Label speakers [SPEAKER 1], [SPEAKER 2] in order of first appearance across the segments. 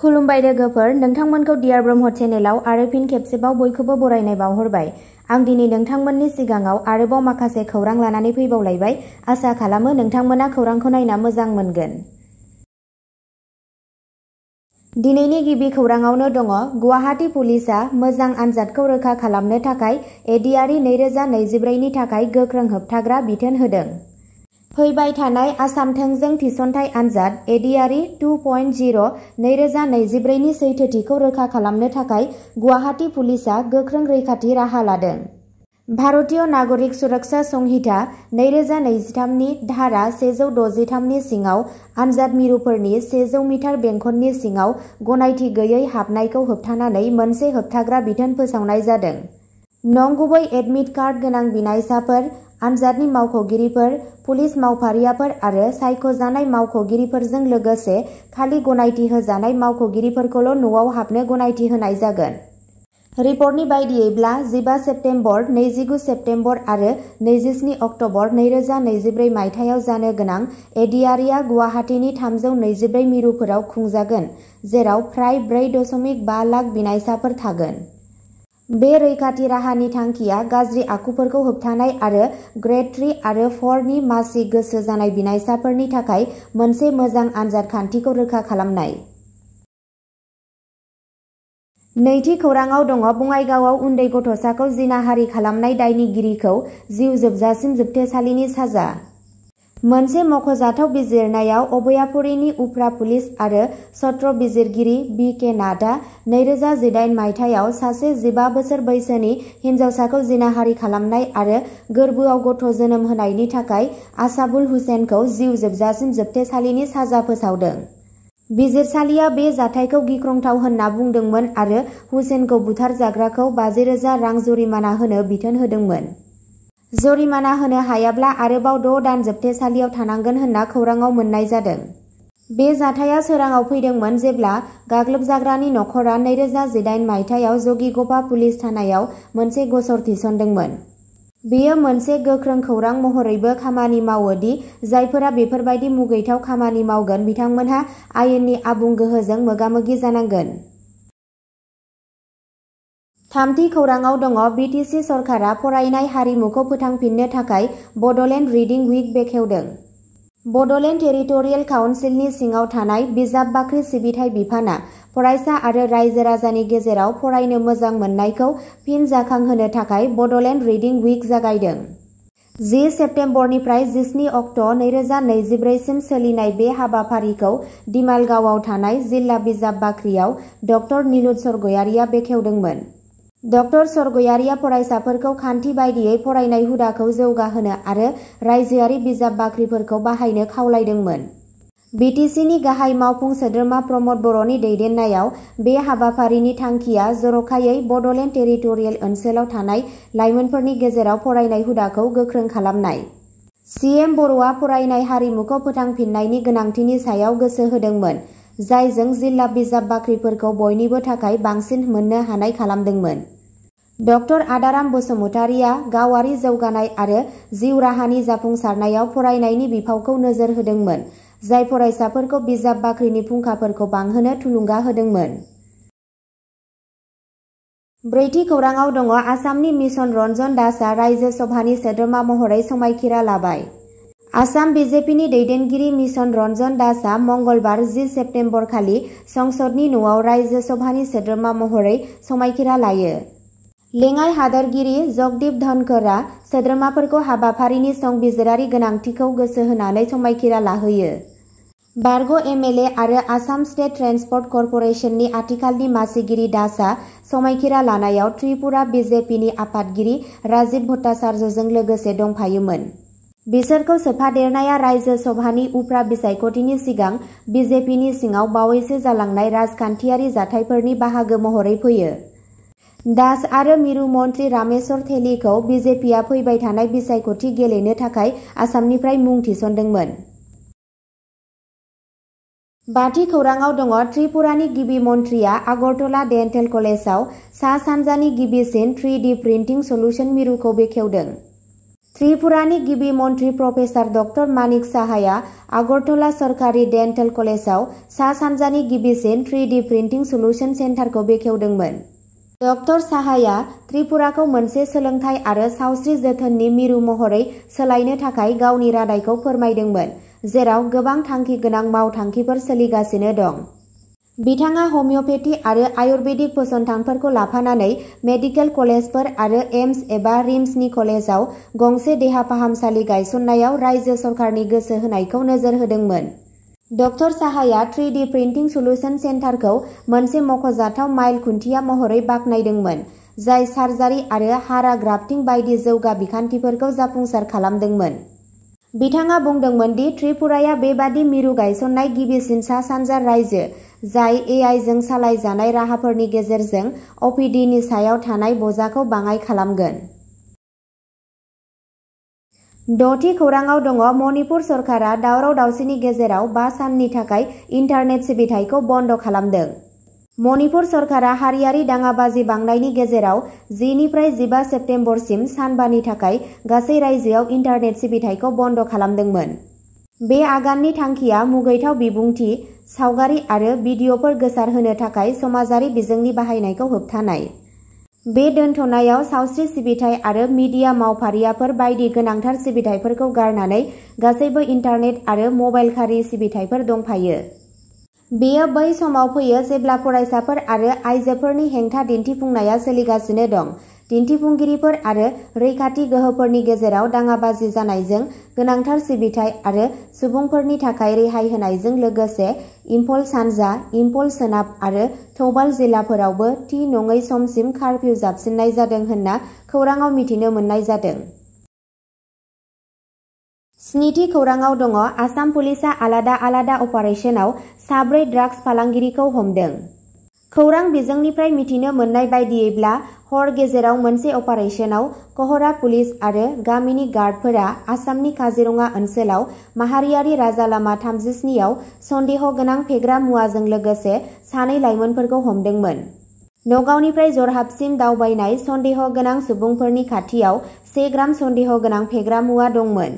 [SPEAKER 1] खुलुमबाय लोगोफोर, नोंथांमोनखौ डियार ब्रह्म चेनेलाव आरो फिन खेबसेबाव बयखौबो बरायनाय बावहरबाय। आं दिनै नोंथांमोननि सिगाङाव आरोबाव माखासे खौरां लानानै फैबावलायबाय। आसा खालामो नोंथांमोना खौरांखौ नायना मोजां मोनगोन। दिनैनि गिबि खौराङावनो दङ, गुवाहाटी पुलिसआ मोजां आनजादखौ रोखा खालामनो थाखाय एडिआरइ 2024 नि थाखाय गोख्रों होबथाग्रा बिथोन होदों। फैबाय थानाय आसाम थोंजों थिसनथाइ आनजाद एडिआरइ 2.0 2024 नि सैथोथिखौ रोखा खालामनो थाखाय गुवाहाटी पुलिसआ गोख्रों रैखाथि राहा लादों। भारतीय नागरिक सुरक्षा संहिता 2023 नि धारा 163 नि सिङाव आनजाद मिरुफोरनि 100 मिटार बेंखननि सिङाव गनायथि गैयै हाबनायखौ होबथानानै मोनसे होबथाग्रा बिथोन फोसावनाय जादों। नंगुबै एडमिट कार्ड गोनां बिनायसाफोर, आनजादनि मावख'गिरिफोर, पुलिस मावफारियाफोर आरो सायख'जानाय मावख'गिरिफोरजों लोगोसे खालि गनायथि होजानाय मावख'गिरिफोरखौल' न'आव हाबनो गनायथि होनाय जागोन। रिपर्टनि बायदियैब्ला 15 सेप्तेम्बर, 29 सेप्तेम्बर आरो 27 अक्ट'बर 2024 मायथाइयाव जानो गोनां एडिआरइआ गुवाहाटीनि 324 मिरुफोराव खुंजागोन, जेराव फ्राय 4.5 लाख बिनायसाफोर थागोन। बे रैखाथि राहानि थांखिया गाज्रि आखुफोरखौ होबथानाय आरो ग्रेड 3 आरो 4 नि मासिक गोसो जानाय बिनायसाफोरनि थाखाय मोनसे मोजां आनजाद खान्थिखौ रोखा खालामनाय। नैथि खौराङाव दङ, बङाइगावआव उन्दै गथ'साखौ जिनाहारि खालामनाय दायनिगिरिखौ जिउ जोबजासिम जोबथेसालिनि साजा। मोनसे मख'जाथाव बिजिरनायाव अभयापुरीनि उफ्रा पुलिस आरो सत्र बिजिरगिरि बि.के. नाथआ 2018 मायथाइयाव सासे 15 बोसोर बैसोनि हिनजावसाखौ जिनाहारि खालामनाय आरो गोर्बोआव गथ' जोनोम होनायनि थाखाय आसाबुल हुसेनखौ जिउ जोबजासिम जोबथेसालिनि साजा फोसावदों। बिजिरसालिया बे जाथायखौ गिख्रंथाव होनना बुंदोंमोन आरो हुसेनखौ बुथारजाग्राखौ 50,000 रां जुरिमाना होनो बिथोन होदोंमोन। जुरिमाना होनो हायाब्ला आरोबाव 6 दान जोबथेसालियाव थानांगोन होनना खौराङाव मोननाय जादों। बे जाथाया सोराङाव फैदोंमोन जेब्ला गाग्लोबजाग्रानि नखरा 2018 मायथाइयाव जगिघ'पा पुलिस थानायाव मोनसे गसर थिसनदोंमोन। बेयो मोनसे गोख्रों खौरां महरैबो खामानि मावो दि जायफोरा बेफोरबायदि मुगैथाव खामानि मावगोन बिथांमोनहा आयेननि आबुं गोहोजों मोगा-मोगि जानांगोन। थामथि खौराङाव दङ, बिटिसि सरकारा फरायनाय हारिमुखौ फोथांफिननो थाखाय बड'लेण्ड रिडिं उइक बेखेवदों। बड'लेण्ड टेरिटरियेल काउन्सिलनि सिङाव थानाय बिजाब बाख्रि सिबिथाइ बिफाना फरायसा आरो रायजो-राजानि गेजेराव फरायनो मोजां मोननायखौ फिन जाखांहोनो थाखाय बड'लेण्ड रिडिं उइक जागायदों। 10 सेप्तेम्बरनिफ्राय 17 अक्ट' 2024 सिम सोलिनाय बे हाबाफारिखौ दिमालगावआव थानाय जिल्ला बिजाब बाख्रियाव ड. निलुत सरगयारिया बेखेवदोंमोन। ड. सरगयारिया फरायसाफोरखौ खान्थि बायदियै फरायनाय हुदाखौ जौगाहोनो आरो रायजोआरि बिजाब बाख्रिफोरखौ बाहायनो खावलायदोंमोन। बिटिसिनि गाहाय मावफुं सोद्रोमा प्रमद बर'नि दैदेननायाव बे हाबाफारिनि थांखिया जर'खायै बड'लेण्ड टेरिटरियेल ओनसोलाव थानाय लाइमोनफोरनि गेजेराव फरायनाय हुदाखौ गोख्रों खालामनाय। सि.एम. बर'आ फरायनाय हारिमुखौ फोथांफिननायनि गोनांथिनि सायाव गोसो होदोंमोन, जायजों जिल्ला बिजाब बाख्रिफोरखौ बयनिबो थाखाय बांसिन मोननो हानाय खालामदोंमोन। ड. आदाराम बसुमतारिया गावारि जौगानाय आरो जिउ राहानि जाफुंसारनायाव फरायनायनि बिफावखौ नोजोर होदोंमोन, जाय फरायसाफोरखौ बिजाब बाख्रिनि फुंखाफोरखौ बांहोनो थुलुंगा होदोंमोन। ब्रैथि खौराङाव दङ, आसामनि मिशन रन्जन दासआ रायजो सभानि सोद्रोमा महरै समायखिरा लाबाय। आसाम बिजेपिनि दैदेनगिरि मिशन रन्जन दासआ मंगलबार 10 सेप्तेम्बर खालि संसदनि न'आव रायजो सभानि सोद्रोमा महरै समायखिरा लायो। लेङाइ हादोरगिरि जगदीप धनखड़आ सोद्रोमाफोरखौ हाबाफारिनि संबिजिरारि गोनांथिखौ गोसो होनानै समायखिरा लाहोयो। बारग' एमएलए आरो आसाम स्टेट ट्रेन्सपर्ट कर्प'रेसननि आथिखालनि मासिगिरि दासआ समायखिरा लानायाव त्रिपुरा बिजेपिनि आफादगिरि राजीव भट्टाचार्यजों लोगोसे दंफायोमोन। बिसोरखौ सोफादेरनाया रायजो सभानि उफ्रा बिसायख'थिनि सिगां बिजेपिनि सिङाव बावैसो जालांनाय राजखान्थियारि जाथायफोरनि बाहागो महरै फैयो। दास आरो मिरु मन्त्रि रामेश्वर थेलिखौ बिजेपिआ फैबाय थानाय बिसायख'थि गेलेनो थाखाय आसामनिफ्राय मुं थिसनदोंमोन। बाथि खौराङाव दङ, त्रिपुरानि गिबि मन्थ्रिया आगरतला डेन्टेल कलेजआव सा-सानजानि गिबिसिन 3D प्रिन्टिं सल्युसन मिरुखौ बेखेवदों। त्रिपुरानि गिबि मन्त्रि प्रफेसार डक्टर मानिक साहाया आगरतला सरकारि डेन्टेल कलेजाव सा-सानजानि गिबिसिन 3D प्रिन्टिं सल्युशन सेन्टारखौ बेखेवदोंमोन। डक्टर साहाया त्रिपुराखौ मोनसे सोलोंथाइ आरो सावस्रि जोथोननि मिरु महरै सोलायनो थाखाय गावनि रादायखौ फोरमायदोंमोन, जेराव गोबां थांखि गोनां मावथांखिफोर सोलिगासिनो दं। बिथाङा हमिय'पेथि आरो आयुर्वेदिक फसंथानफोरखौ लाफानानै मेडिकेल कलेजफोर आरो एम्स एबा रिम्सनि कलेजाव गंसे देहा फाहामसालि गायसननायाव रायजो सरकारनि गोसो होनायखौ नोजोर होदोंमोन। डक्टर साहाया 3D प्रिन्टिं सल्युशन सेन्टारखौ मोनसे मख'जाथाव माइल खुन्थिया महरै बाख्नायदोंमोन, जाय सार्जारि आरो हारा ग्राफ्टिं बायदि जौगा बिखान्थिफोरखौ जाफुंसार खालामदोंमन। बिथाङा बुंदोंमोन दि त्रिपुराया बेबादि मिरु गायसननाय गिबिसिन सा-सानजा रायजो, जाय एआइजों सालायजानाय राहाफोरनि गेजेरजों अपिडिनि सायाव थानाय बजाखौ बाङाइ खालामगोन। 6थि खौराङाव दङ मणिपुर सरकारा दावराव-दावसिनि गेजेराव 5 साननि थाखाय इन्टारनेट सिबिथायखौ बन्द खालामदों। मणिपुर सरकारा हारियारि दाङाबाजि बांनायनि गेजेराव 10 निफ्राय 15 सेप्तेम्बरसिम सानबानि थाखाय गासै रायजोआव इन्टारनेट सिबिथायखौ बन्द खालामदोंमोन। बे आगाननि थांखिया मुगैथाव बिबुंथि, सावगारि आरो भिडिअ'फोर गोसारहोनो थाखाय समाजारि बिजोंनि बाहायनायखौ होबथानाय। बे दोनथ'नायाव सावस्रि सिबिथाय आरो मिडिया मावफारियाफोर बायदि गोनांथार सिबिथायफोरखौ गारनानै गासैबो इन्टारनेट आरो मबाइल खारि सिबिथायफोर दंफायो। बेयो बै समाव फैयो जेब्ला फरायसाफोर आरो आइजोफोरनि हेंथा दिन्थिफुंनाया सोलिगासिनो दं। दिन्थिफुंगिरिफोर आरो रैखाथि गोहोफोरनि गेजेराव दाङाबाजि जानायजों गोनांथार सिबिथाय आरो सुबुंफोरनि थाखाय रेहाय होनायजों लोगोसे इम्फल सानजा, इम्फल सोनाब आरो थौबाल जिल्लाफोरावबो थि नङै समसिम कारफिउ जाबसिननाय जादों होनना खौराङाव मिथिनो मोननाय जादों। 7थि खौराङाव दङ आसाम पुलिसआ आलादा-आलादा अपारेसनाव 4 ड्राग्स फालांगिरिखौ हमदों। खौरां बिजोंनिफ्राय मिथिनो मोननाय बायदियैब्ला हर गेजेराव मोनसे अपारेसनाव कहरा पुलिस आरो गामिनि गार्डफोरा आसामनि काजिरङा ओनसोलाव माहारियारि राजा लामा 37 आव सन्देह गोनां फेग्रा मुवाजों लोगोसे 2 लाइमोनफोरखौ हमदोंमोन। नगावनिफ्राय जरहाटसिम दावबायनाय सन्देह गोनां सुबुंफोरनि खाथियाव 1 ग्राम सन्देह गोनां फेग्रा मुवा दंमोन।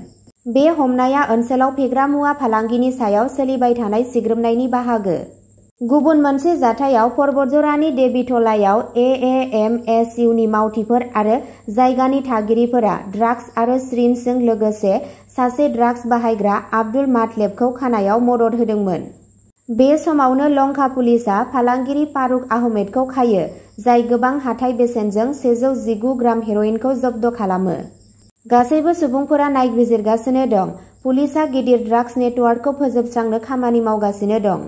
[SPEAKER 1] बे हमनाया ओनसोलाव फेग्रा मुवा फालांगिनि सायाव सोलिबाय थानाय सिग्रोमनायनि बाहागो। गुबुन मोनसे जाथायाव परबतजरानि देबिटलायाव एएएमएसइउनि मावथिफोर आरो जायगानि थागिरिफोरा ड्राग्स आरो सिरिन्जजों लोगोसे सासे ड्राग्स बाहायग्रा आब्दुल मातलेबखौ खानायाव मदद होदोंमोन। बे समावनो लंका पुलिसआ फालांगिरि फारुक आहमेदखौ खायो, जाय गोबां हाथाइ बेसेनजों 119 ग्राम हेर'इनखौ जब्द खालामो। गासैबो सुबुंफोरा नायबिजिरगासिनो दं। पुलिसआ गिदिर ड्राग्स नेटवार्कखौ फोजोबस्रांनो खामानि मावगासिनो दं।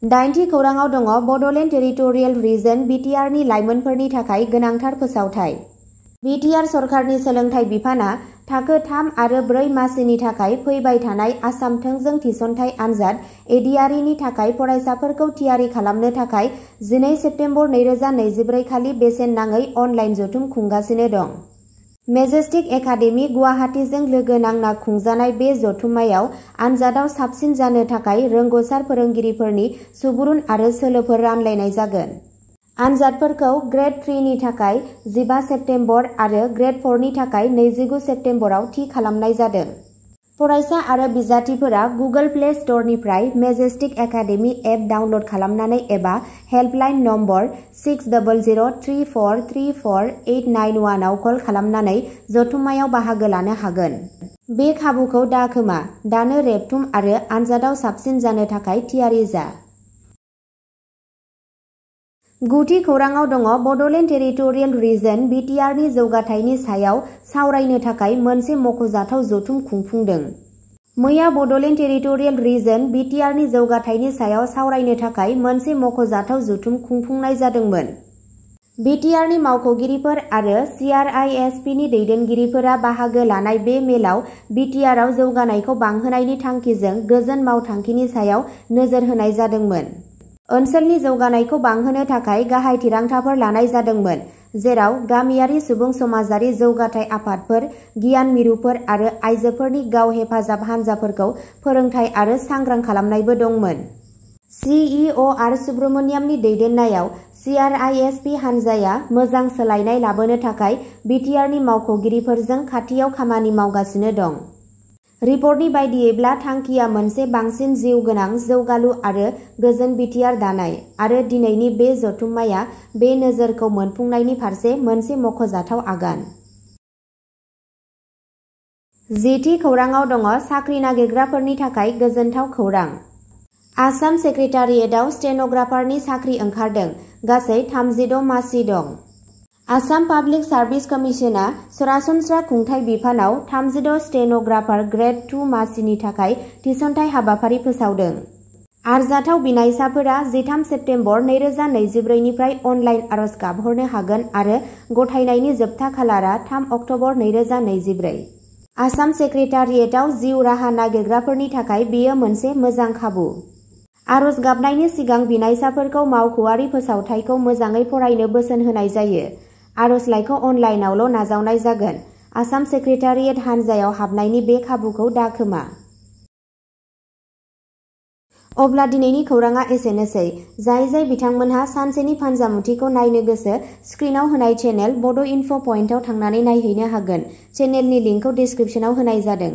[SPEAKER 1] 8थि खौराङाव दङ बड'लेण्ड टेरिटरियेल रिजन बिटिआरनि लाइमोनफोरनि थाखाय गोनांथार फोसावथाय। बिटिआर सरकारनि सोलोंथाइ बिफाना थाखो 3 आरो 4 मासिनि थाखाय फैबाय थानाय आसाम थोंजों थिसनथाइ आनजाद एडिआरइनि थाखाय फरायसाफोरखौ थियारि खालामनो थाखाय 12 सेप्तेम्बर 2024 खालि बेसेन नाङै अनलाइन जथुम खुंगासिनो दं। मेजेस्टिक एकाडेमि गुवाहाटीजों लोगो नांना खुंजानाय बे जथुम्मायाव आनजादाव साबसिन जानो थाखाय रोंग'सार फोरोंगिरिफोरनि सुबुरुन आरो सोलोफोर रानलायनाय जागोन। आनजादफोरखौ ग्रेड 3 नि थाखाय 15 सेप्तेम्बर आरो ग्रेड 4 नि थाखाय 29 सेप्तेम्बराव थि खालामनाय जादों। फरायसा आरो बिजाथिफोरा गुगल प्ले स्ट'रनिफ्राय मेजेस्टिक एकाडेमि एप डाउनल'ड खालामनानै एबा हेल्पलाइन नम्बर 600034348991 आव कल खालामनानै जथुम्मायाव बाहागो लानो हागोन। बे खाबुखौ दाखोमा, दानो रेबथुम आरो आनजादाव साबसिन जानो थाखाय थियारि जा। 9थि खौराङाव दङ बड'लेण्ड टेरिटरियेल रिजन बिटिआरनि जौगाथायनि सायाव सावरायनो थाखाय मोनसे मख'जाथाव जथुम खुंफुंदों। मैया बड'लेण्ड टेरिटरियेल रिजन बिटिआरनि जौगाथायनि सायाव सावरायनो थाखाय मोनसे मख'जाथाव जथुम खुंफुंनाय जादोंमोन। बिटिआरनि मावख'गिरिफोर आरो सिआरआइएसपिनि दैदेनगिरिफोरा बाहागो लानाय बे मेलाव बिटिआरआव जौगानायखौ बांहोनायनि थांखिजों गोजोन मावथांखिनि सायाव नोजोर होनाय जादोंमोन। ओनसोलनि जौगानायखौ बांहोनो थाखाय गाहाय थिरांथाफोर लानाय जादोंमोन, जेराव गामियारि सुबुं समाजारि जौगाथाय आफादफोर, गियान मिरुफोर आरो आइजोफोरनि गाव हेफाजाब हानजाफोरखौ फोरोंथाय आरो सांग्रां खालामनायबो दंमोन। सिइअ आर सुब्रमण्यमनि दैदेननायाव CRISP हानजाया मोजां सोलायनाय लाबोनो थाखाय BTRनि मावख'गिरिफोरजों खाथियाव खामानि मावगासिनो दं। रिपर्टनि बायदियैब्ला थांखिया मोनसे बांसिन जिउ गोनां, जौगालु आरो गोजोन BTR दानाय आरो दिनैनि बे जथुम्माया बे नोजोरखौ मोनफुंनायनि फारसे मोनसे मख'जाथाव आगान। 10थि खौराङाव दङ साख्रि नागिरग्राफोरनि थाखाय गोजोनथाव खौरां। आसाम सेक्रेटारियेटआव स्टेन'ग्राफारनि साख्रि ओंखारदों। गासै 36 मासि दं। आसाम पाब्लिक सार्भिस कमिसना सरासनस्रा खुंथाय बिफानाव 36 स्टेन'ग्राफार ग्रेड 2 मासिनि थाखाय थिसनथाय हाबाफारि फोसावदों। आरजाथाव बिनायसाफोरा 13 सेप्तेम्बर 2024 निफ्राय अनलाइन आरज गाबहरनो हागोन आरो गथायनायनि जोबथा खालारा 3 अक्ट'बर 2024। आसाम सेक्रेटारियेटआव जिउ राहा नागिरग्राफोरनि थाखाय बेयो मोनसे मोजां खाबु। आरज गाबनायनि सिगां बिनायसाफोरखौ मावख'आरि फोसावथायखौ मोजाङै फरायनो बोसोन होनाय जायो। आरजलाइखौ अनलाइनावल' नाजावनाय जागोन। आसाम सेक्रेटारियेट हानजायाव हाबनायनि बे खाबुखौ दाखोमा। अब्ला दिनैनि खौराङा एसेनोसै। जाय बिथांमोनहा सानसेनि फानजामुथिखौ नायनो गोसो, स्क्रिनाव होनाय चेनेल बड' इनफ' पइन्टआव थांनानै नायहैनो हागोन। चेनेलनि लिंकखौ डिस्क्रिप्शनाव होनाय जादों।